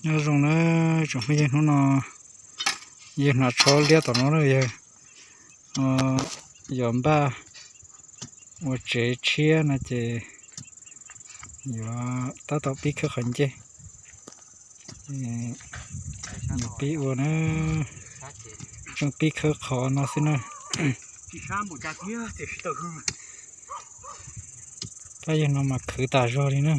Nyob zoo na tsoom phooj ywg, hnub no yawg hnav tsho liab tom no na yawg, yog npaj ua tsev tshiab no ces yuav tab tom pib khawb qhov ncej. Yuav pib ua na, tseem pib khawb qhov no xwb na. Pab yawg no mas khwv tas zog li na.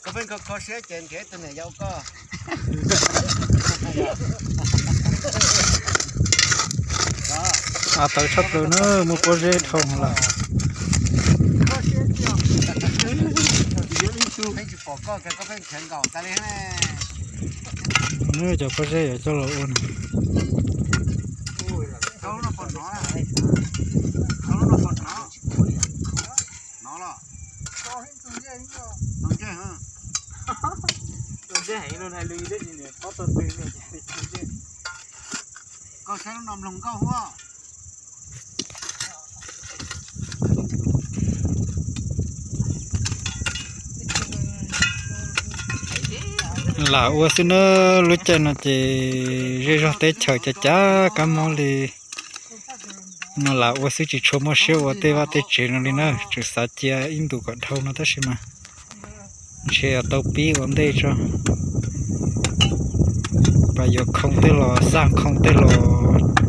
Koj pheej kho kho siab ces nrhiav tus niam yau koj. Av tawv tshaj plaws na, muaj pob zeb dhau lawm. Pheej tsis pom koj, koj pheej khiav nkaum tas li ne. Cov pob zeb yuav coj los ua no. Hnov los? Tus ntsej, tus ntsej heev lug hais lus ib tug tsis pob tau twg ne. Koj saib lub no mloog nkauj huab. Lam ua xwb na, lub caij no ces zej zog teb chaws cas cas kab mob li no, lam ua xwb tsis tshua muaj siab ua tej vaj tej tsev no li na, tseem xav cia ib ntus kom dhau no tab sis mas ntshe yuav tau pib ua ntej tso. Pas yuav khoom tej los xaj khoom tej los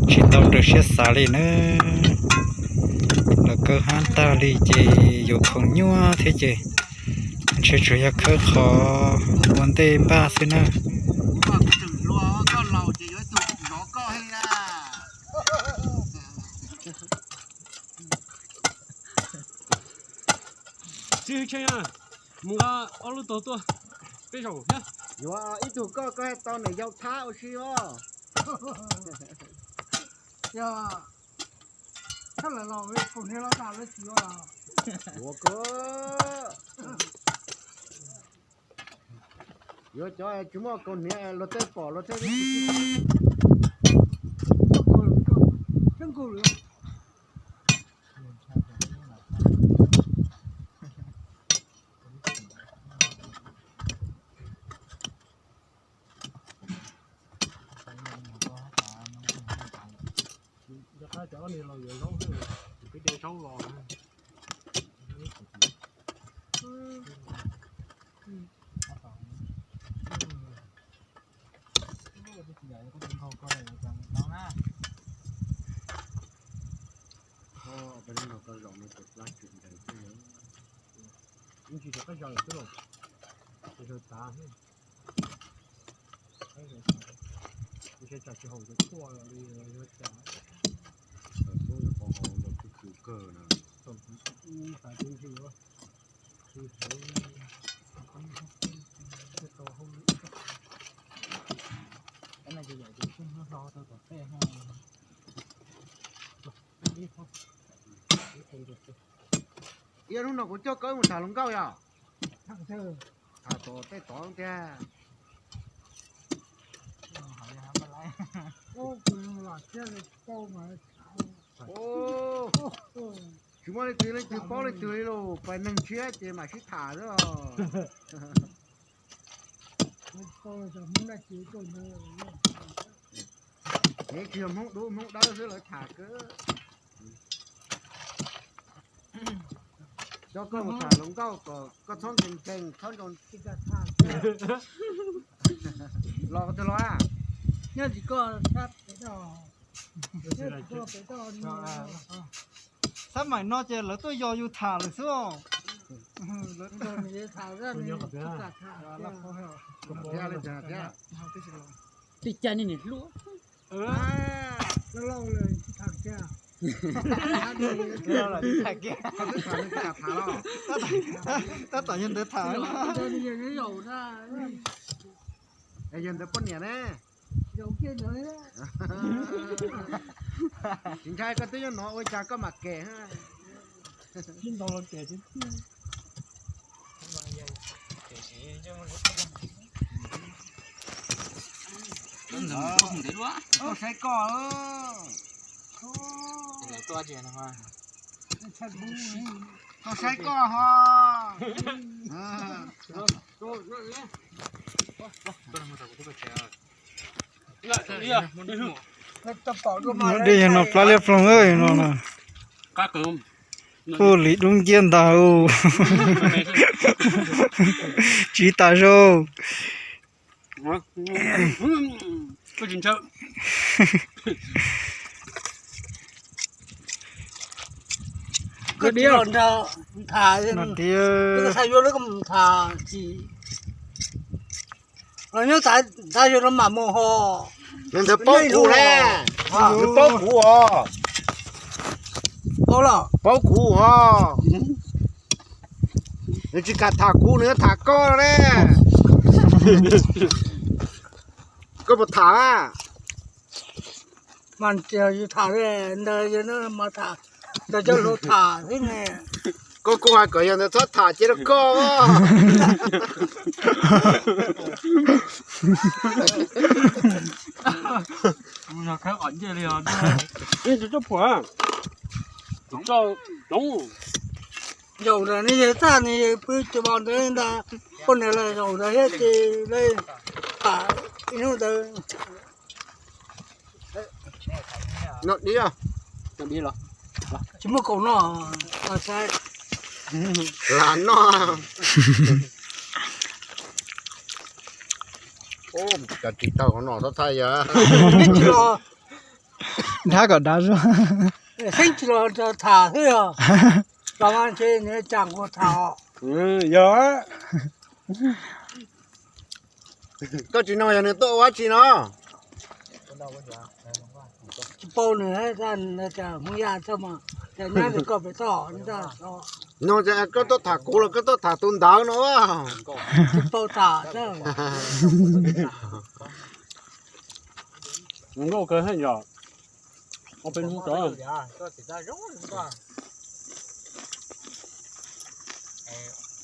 tsis tau raws siab xav li na. Lawv kaw hab tag li ces yuav khoom nyuaj thiab ces ntshe tsuas yog khawb qhov ua ntej npaj xwb na. Txiv Hwj Tsheej, mus nqa ob lub tog tuaj peb zaum thiab. Yuav ib tug koj, koj tau niam yau thab ua si os. Yog thab lawm los kaum hniav los tas lawv tsis yuav los. Yuav koj, yuav cov tsis muaj kaum hniav luag tej pom luag tej Rov qab cov niag los yuav zaub xwb, tsis peb de zaub los. Peb no koj zaum no ces plab tsis ntees xwb. Ib ntsis rov qab zaws xwb los, zaws tav xwb. Ntshe tsam tsis haum cov tuaj li los yog cas. Tub yog qhov haus los kuj kws kawg na. Thaum kuv ub xav tias ntshe yuav kws heev. Ib hnub no kuv coj koj mus tham hluas nkauj yom. Tham tom tej tod tiag. Tsis muaj leej twg leej twg paub leej twg li los, pais neeg tshiab ces mam sib tham xwb os. Tsis yog Hmoob dub Hmoob dawb xwb lawv tham kawg. Coj koj mus tham hluas nkauj kom koj txhob nkees nkees txhob nroo. Los twg los a? Nyob tsis koj sab pem toj. Sab maim no ces lawv tuaj yos yus tham lawm xwb os. Li cas ne niam hluas? Tab tom yog ntawd tham. Yog ntawd poj niam ne. Tsis ntshai, koj twb nyob no ua cas koj mam kem. Koj saib koj, koj saib koj ho. Dej yog no plab liab ploog no no. Kuj li dub nciab ntag. Tsiv tas zog. Nws paub kuv ne, nws paub kuv os. Paub kuv os. Nws tsis kam tham kuv, nws tham koj ne. Koj puas tham? Mas yus tham ntawd, yus mas tham ntawd cov hluas tham xwb ne. Koj kuj hais kom yog ntawd txhob tham cia rau koj. Zaum ntawd ne yog txaj ne pw tsis npaum ntawd ntag, poj niam los zaum ntawd thiab ces lawv tham ib hnub ntawd. Tsis muaj kaus noj, lam noj. Cov tsis tau no txhob txhawj yog. Dab kom dab zog. Xeeb tsis los tham xwb os. Los mas ntshe nws cas nkaus tham os. Yog. Koj tsis nug yog nws tuaj ua dab tsi no? Tsis paub nws, Hmoob Yaj txog mas cas nyab nws koj pem toj. Nug koj tuaj tham kuv los koj tuaj tham tus ntawd no. Tsis paub tham. Nkauj kawg thiab yom.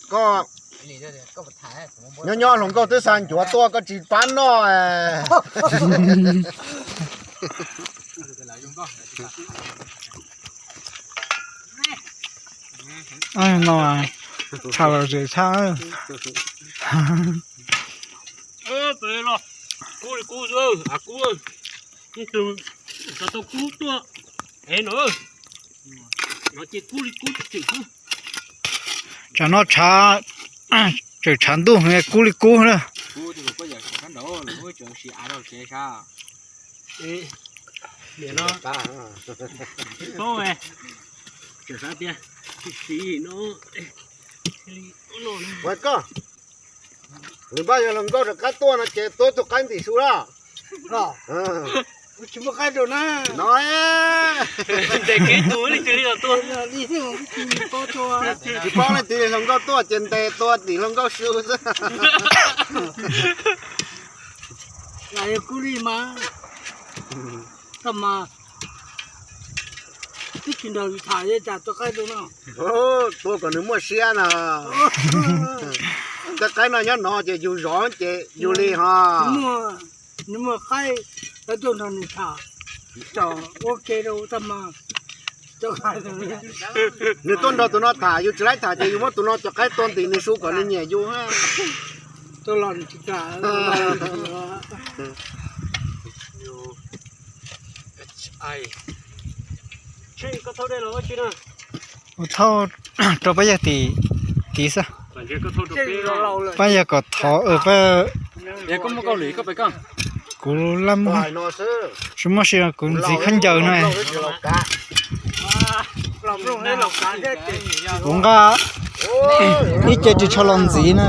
Koj nyob nyob hluas nkauj twb xa ncuav tuaj koj tsis pab noj. No tshaj los zem tshaj. Kub li kub, kub, tau kub tuaj ev no. No ces kub li kub tseem xwb. Tsam no tshav, tseem tshav ntuj heev, kub li kub na. Niam no, tseem xav tias tsis siv no. Ua koj, nws npaj yog hluas nkauj rov qab tuaj no ces tuav tus qaib ntim su lawm. Tsis muaj qaib rau na. No, ntes kev tus li cia li los tuaj. Tsis paub leej twg li hluas nkauj tuaj ces ntes tua tim hluas nkauj su xwb. Yog kub li mas, koj mas twb tsis nrog tham cas tuav qaib rau no. Tuav kom nws muaj siab na. Tej qaib no nyob no ces yus zov ces yus li ho. Nws muaj qaib, lawv tuaj nrog nws tham, ua ke rau tab mas. Nws tuaj nrog tus no tham, yus tsis laib tham ces yus muab tus no cov qaib tua ntim nws su kom nws nyiam yus. Ua thauj rau pab yawg tim, tim xwb. Pab yawg kom thov, kuv laj muag, tsis muaj si kuv ntxiv khaub ncaws no. Kuv nqa ib ce ris tsho los ntxiv na.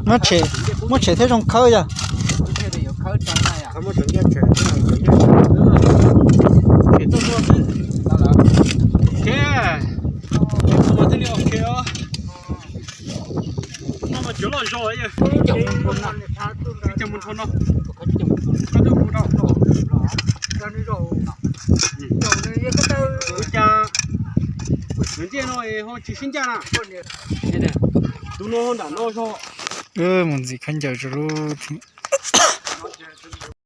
Muab tshem, muab tshem thiab zoo khawb yog. Nws ntiaj no ho tsis sib ncaj na. Tus no nram no zog. Mus ntxiv khaub ncaws rau lub thim.